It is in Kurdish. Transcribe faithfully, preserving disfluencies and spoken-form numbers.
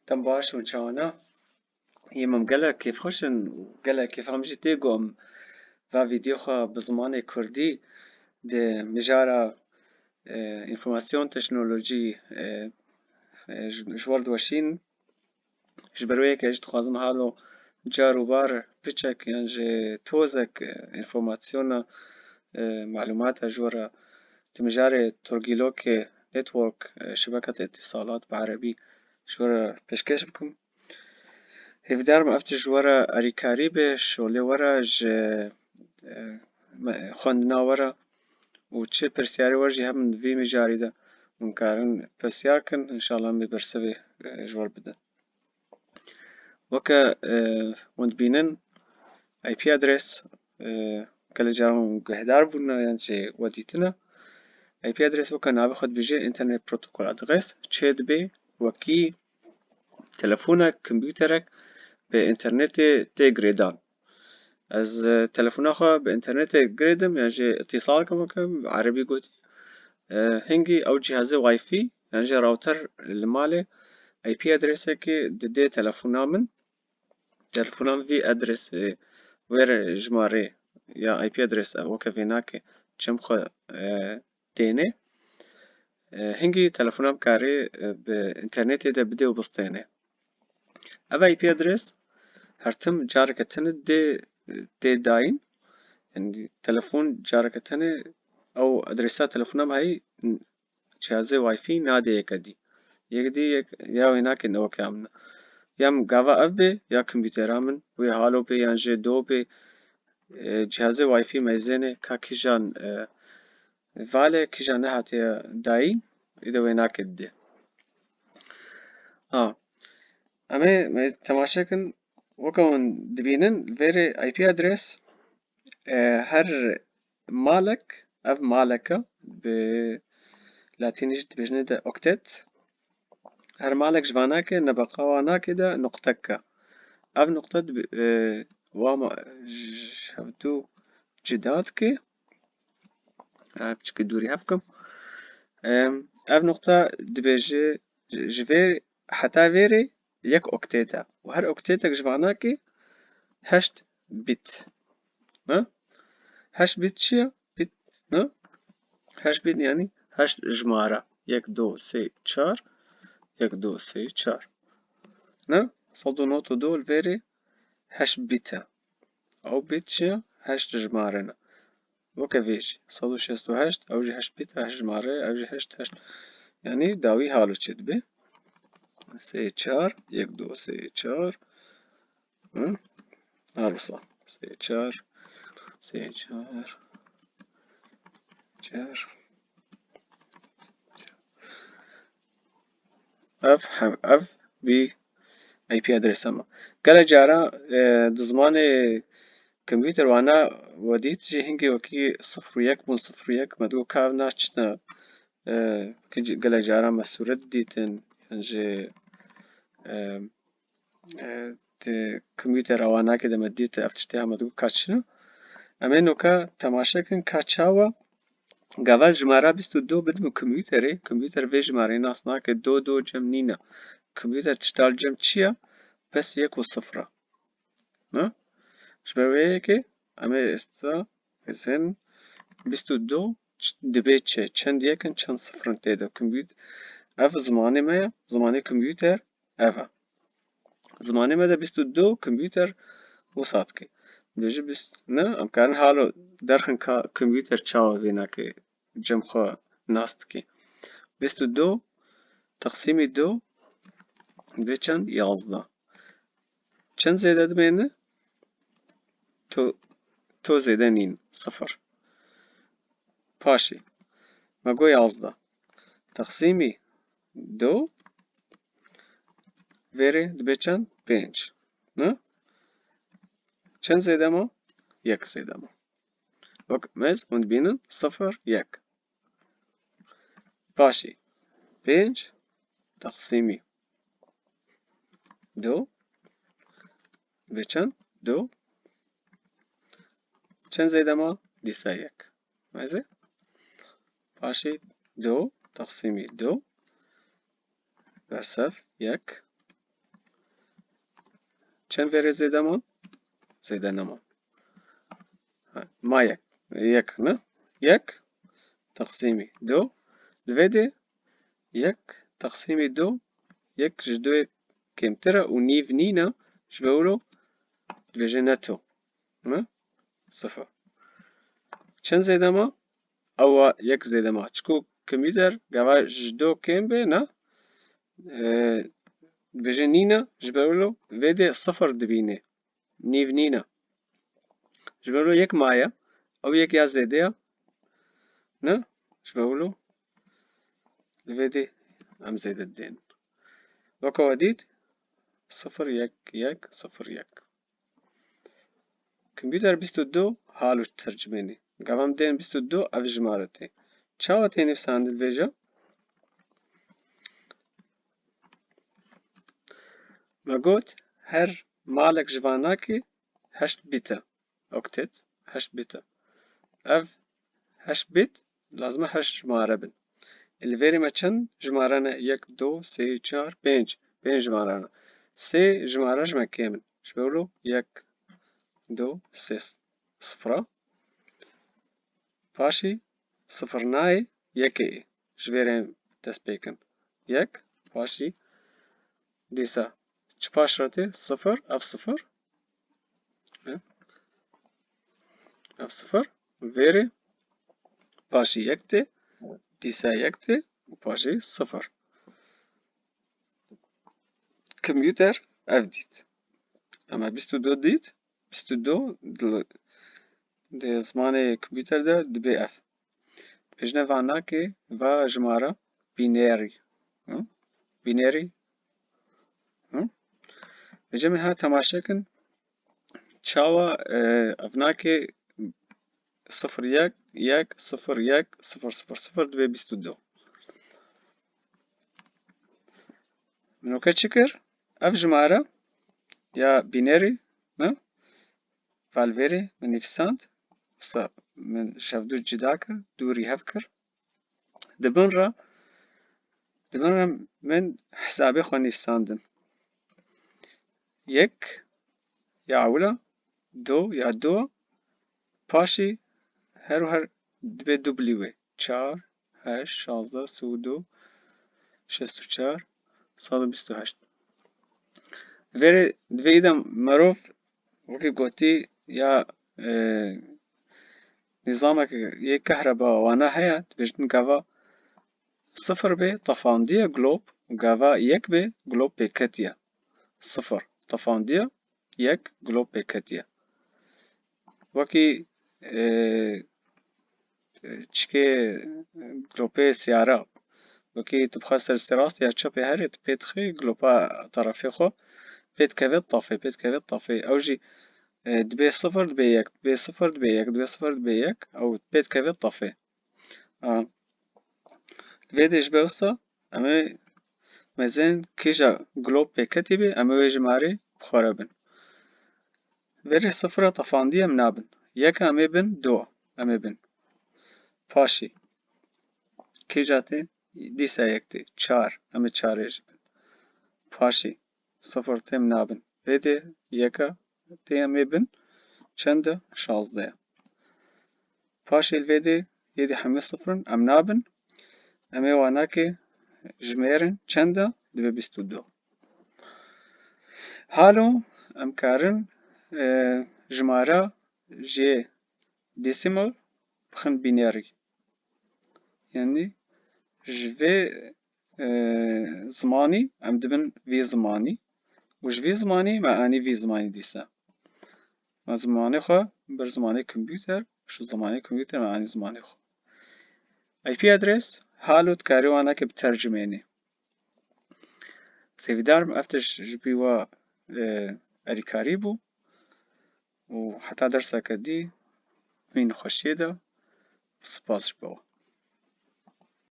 Dem baş û çawana. Yê min gelek kêfxweş in û gelek kêfa min jî tê ku em va vîdeo xwe bi zimanê kurdî di mijara, e, înformasyon teknolojî, e, e, ji, ji we re diweşînin. Ji ber wê yekê ez jî dixwazim halo car û bar piçek yan jî tozek, e, înformasyona, e, malûmata ji we re di mijarê Torgîlokê network, e, şebeketa îtîsalat bi erebî ji we re pêşkêş bikim. Hêvîdar im ev tişt ji we re alîkarî be, şolê we re ji, e, me-, xwendina we re û çi pirsyarê we re jî hebin di vî mijarî de hûn karin pirsyar kin, înşallah em ê bersivê, e, ji we re bidin. Weke, e, hûn dibînin, I P adres, e, gelek caran guhdar bûne yan jî we dîtine. I P adres weke navê xwe dibêje Internet Protocol Address, çê dibe wekî telefonek, kompûterek bi înternetê tê girêdan. Ez, e, telefona xwe bi înternetê girêdim, yan jî îtîsal kim, weke bi erebî gotî. E, hingî ew cihazê Wi-Fi, yan jî router li malê I P adresekê didê telefona min. Telefona min vî adresê, wê re jimarê ya I P adres weke vênakê çem xwe, e, têne. E, hingî telefona min karê, e, bi înternetê de bidê û bistêne. Ev I P adres her tim careke tenê dê, tê dayîn. Yanî telefon careke tenê ew adresa telefona min heyî cihazê Wi-Fi nadê yeke dî. Yek dî yek ya wênakê ne weke min e. Ya min gava ev bê, ya kompûtera min, wê halo bê, yan jê do bê, e, cihazê Wi-Fi meyzênê ka kîjan, e, vale, kîjan nehatiye dayîn, îde wênakê didê. Ha. Em ê, me temaşe kin, weke hûn dibînin, li vêrê I P adres, e, her malek, ev malek e, bi latînî jî dibêjine de oktet. Her malek ji vanakê, nebeqa wanakê de nuqtek e. Ev nuqte dibi-, e, wa ma-, ji hevdu cida dike. Ev piçikî dûrî hev kim. Em, ev nuqta dibêje, ji vê heta vêrê yek oktet e. Û her oktetek ji vanakê heşt bît. Ne? Heşt bît çi ye? Bît, ne? Heşt bît yanî heşt jimare. Yek, du, sê, çar. Yek, du, sê, çar. Ne? Sed û nod û du li vêrê heşt bît e. Ew bît çi ye? Heşt jimare ne. Weke vê jî. Sed û şêst û heşt, ew jî heşt bît, heşt jimare, ew jî heşt, heşt. Yanî dawî halo çêdibe. Sê, çar, yek, du, sê, çar. Hı? Her wisa. Sê, çar, sê, çar, çar. Ev hem, ev vî I P adresa me. Gelek cara, e, di zimanê kompûter wana we dît jî hingê wekî sifir û yek bûn, sifir û yek me digot ka ev naçine, e, ki c-, gelek cara me sûret dîtin, yan jî, e, e, di kompûtera wanakê de me dît ev tiştê hema digot ka çi ne. Em ê noka temaşe kin ka çawa gava jimara bîst û du bidim kompûterê, kompûter vê jimareyê nas nake, do do cem nîne. Kompûter tişta li cem çi ye? Bes yek û sifir e. Ne? Ji ber wê yekê em ê êsta hizin bîst û du ç-, dibe çi? Çend yek in, çend sifir in tê de? Kompût-, ev zimanê me ye, zimanê kompûter ev e. Zimanê me de bîst û du kompûter wisa dike. Dibêje bîst, ne? Em karin halo derxin ka kompûter çawa vênakê cem xwe nas dike. Bîst û du teqsîmî du dibe çend? Yazdeh. Çend zêde dimêne? To, to zêde nîn, sifir. Paşê, me got yazdeh. Teqsîmî du, vêrê dibe çend? Pênc. Ne? Çend zêde ma? Yek zêde ma. Wek mêz hûn dibînin, sifir, yek. Paşê, pênc teqsîmî du dibe çend? Du. Çend zêde ma? Dîsa yek. Mêzê. Paşê du teqsîmî du. Bersev yek. Çend verê zêde ma? Zêde nema. Ha, ma yek. Yek, ne? Yek teqsîmî du. Li vê de yek teqsîmî du, yek ji duê kêmtir e û nîv nîne, ji ber wilo dibêje neto. Ne? Sifir. Çend zêde ma? Ewa yek zêde ma. Çiku kompûter gava ji du kêm be, ne? Ee, dibêje nîne, ji ber wilo vê de sifir dibîne. Nîv nîne. Ji ber wilo yek maye. Ew yek ya zêde ye. Ne? Ji ber wilo li vê de em zêde didên. Weke we dît, sifir yek yek sifir yek. Kompûter bîst û du halo tercimênî. Gava em dên bîst û du ev jimare tê. Çawa tê nivîsandin vêja? Me got her malek ji vanakê heşt bît e. Oktet, heşt bît e. Ev heşt bît lazim e heşt jimare bin. Li vêrê me çend jimare ne? Yek, du, sê, çar, pênc. Pênc jimare ne. Sê jimare ji me kêm in. Ji ber wilo yek, du, sê, sifra. Paşî sifir nayê, yekê yê. Ji vêrê dest pê kin. Yek, paşî dîsa çi paş re tê? Sifir, ev sifir. Ev sifir, vêrê paşî yek tê, dîsa yek tê û paşî sifir. Kompûter ev dît. Em e bîst û du dît. Bîst û du di, di zimanê kompûter de dibê ev. Dibêjine va nakê va jimara bînerî. Hı? Bînerî. Hı? Vêca min ha temaşe kin. Çawa, e, ev nakê sifir yek yek sifir yek sifir sifir sifir dibê bîst û du. Min weke çi kir? Ev jimare ya bînerî, ne? Valverê min nivîsand. Wisa min ji hev du cida kir, du rî hev kir. Di bin re, di bin re min hesabê xwe nivîsandin. Yek ya ewila, du ya dua, paşî her û her dibê dublî wê. Çar, heşt, şazdeh, sî û du, şêst û çar, sed û bîst û heşt. Vêrê, di vê yî de merov wekî gotî ya, e, nîzamek yê kehreba wana heye, dibêjin gava sifir bê, tefandiye glob, gava yek bê, glob pêketiye. Sifir, tefandiye, yek, glob pêketiye. Wekî, e, çikê glopê siyara, wekî tu bixwe ser stê rast ya çepê herê, tu pê dixî glopa terefê xwe, pê dikeve tafê, pê dikeve tafê. Ew jî, e, dibê sifir, dibê yek, dibê sifir, dibê yek, dibê sifir, dibê yek, ew pê dikeve tafê. A, vê dê ji ber wisa, em ê mezin kîja glob pêketî bê, em ê wê jimarê bi xwe re bin. Vêrê sifira tefandiye em nabin. Yeka em ê bin, dua em ê bin. Paşî kîja tê, dîsa yek tê, çar, em ê çarê jî bin. Paşî sifir tê em nabin. Vê dê yeka tê em ê bin. Çend e? Şazdeh e. Paşê li vê dê yê dê hemî sifir in, em nabin. Em ê wanakê jimêrin. Çend e? Dibe bîst û du. Halo em karin, e, jimara jê desimal bixin bînerî. Yanî ji vê, e, zimanî em dibin vî zimanî û ji vî zimanî me anî vî zimanî dîsa. Me zimanê xwe bir zimanê kompûter, ji zimanê kompûter me anî zimanê xwe. I P adres halo dikarî wanakê bitercimênî. Sêvîdar im ev tişt ji bo we, e, erîkarî bû û heta derseke dî, mîn xweşiyê de, spas ji bo we.